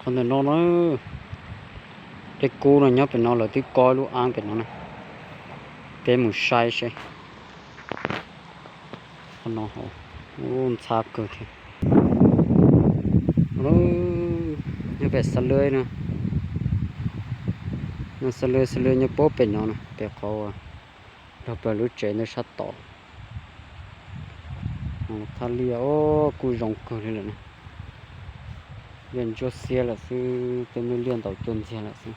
Ntawm no na, dej kub no nyob pem no lawv twb kob lub ab pem no na. Peb mus saib seb. Qhov no ntxhab kawg thiab. Nyob pem xa lwj no, xa lwj xa lwj nyob puag pem no na, pem qhov nrog pawg lub tsev ntawd sab tod. Thaj liaj os, kuj zoo kawg li lawm na. Liaj ntsuab xiab lawm xwb, tej me liaj ntaus cua ntxiag lawm xwb.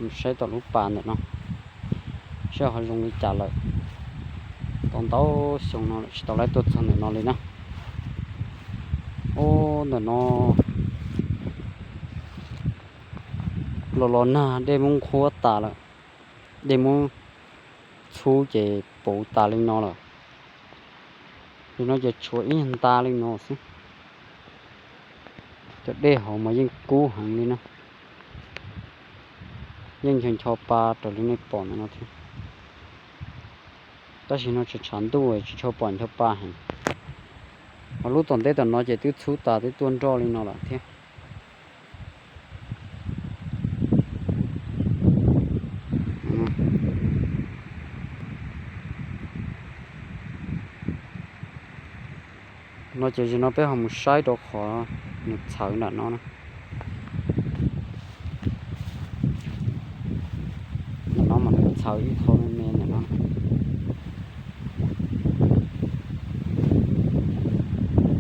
Mus saib tom lub pas ntawm no, saib ho zoo li cas lawm. Tau ntau xyoo no lawm tsis tau lawv tuaj txog ntawm no li na. Ub, ntawm no los los nag dej muab nqhuab tas lawm, dej muab txhub ces puv tas li no lawm. Li no ces tshuav ib nyuag nta li no xwb. Cov dej hauv mas yeej kub heev li na, yeej ncho ncho pa raws li nej pom ntawm no thiab. Tab sis no tshav tshav ntuj tsis tshua pom ncho pa heev. Ho lub tom ntej tom no ces twb txhub tas twb tuaj nroj li no lawm thiab. No ces zaum no peb ho mus saib rau qhov nws txhawv ntawm no na. Ntawm no mas nws txhawv ib qho me me ntawm no.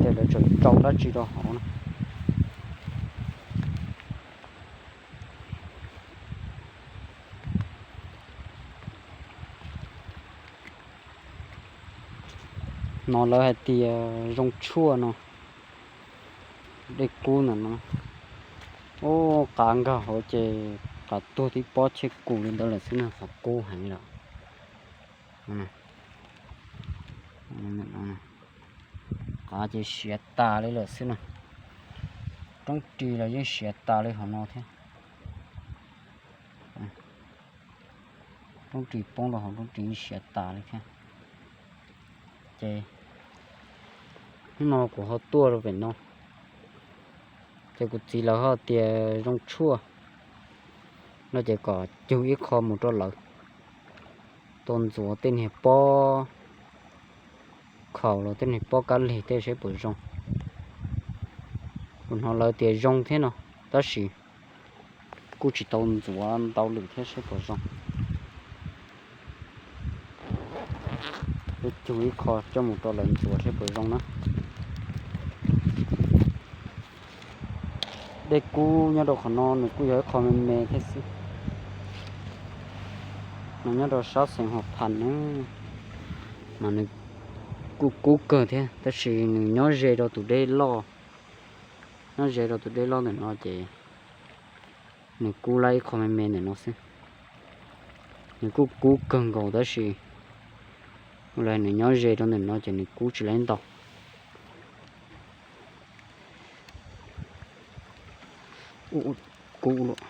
Ces lawv tseem rau dab tsi rau hauv na. No lawv hais tias zoo tshuaj no, dej kub ntawm no. Ub, qav nkag hauv ces qav tuag tib pob tsheb kus li ntawd lawm xwb na, qhov kub heev lawm. Qav ces siav tas li lawm xwb na. Roob ris los yeej siav tas li hauv no thiab. Roob ris poob rau hauv roob ris yeej siav tas li thiab. Ces hnub no kuv ho tuaj rau pem no, ces kuv txiv lawv ho tias zoo tshuaj no ces kom cug ib qho mus rau lawv, tau ntxuav tej niag pob khaum los tej niag pob kab lig tej seb puas zoo. Kuv hnov lawv tias zoo thiab no, tab sis kuj tsis tau ntxuav ntau lwm thiab seb puas zoo. Peb cug ib qho coj mus rau lawv ntxuav seb puas zoo na. Dej kub nyob rau qhov no nws kuj yog ib qho me me thiab xwb. Nws nyob rau sab xeev Huam Phas na, mas nws kuj kub kawg thiab, tab sis nws nyob ze rau tus dej loj, nyob ze rau tus dej loj ntawm no ces nws kub lawm ib qho me me ntawm no xwb. Nws kuj kub kawg nkaus tab sis ua li nws nyob ze rau ntawm no ces nws kub tsis lawm ntau. Kub lawm.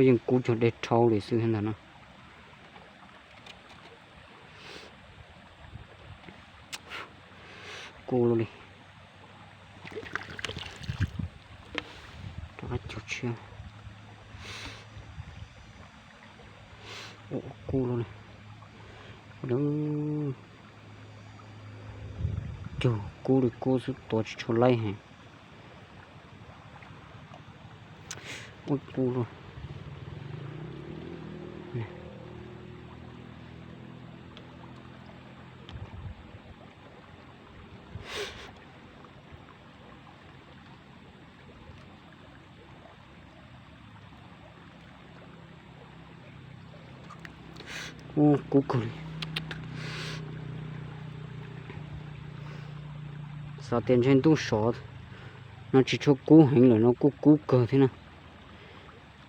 Yeej kub cuag dej rhaub li xwb ntag na. Kub li. Rov qab cug tshiab. Kub li. Cug kub li kub xwb, tuav tsis tshua laib heev. Ua kub luaj. Ub, kub kawg li. Xav tias ntshe ntuj sov no tsis tshua kub heev lawm no kuj kub kawg thiab na.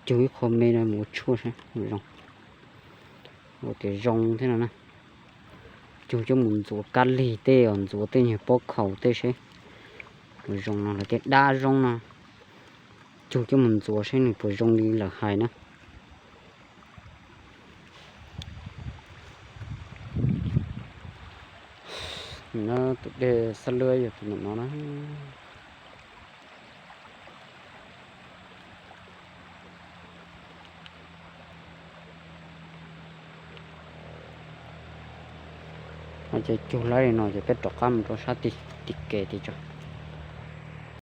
Cug ib qho me no mus ua tshuaj seb zoo. Ua tias zoo thiab no na. Cug coj mus ntxuav kab lig tej os, ntxuav tej nyuag pob khaum tej seb puas zoo no, lawv tias dab zoo no. Cug coj mus ntxuav seb nws puas zoo li lawv hais na. Nyob tus dej xab lwb yog tus no na. Ces cug laib li no ces peb rov qab mus rau sab tim, tim kev tid tso.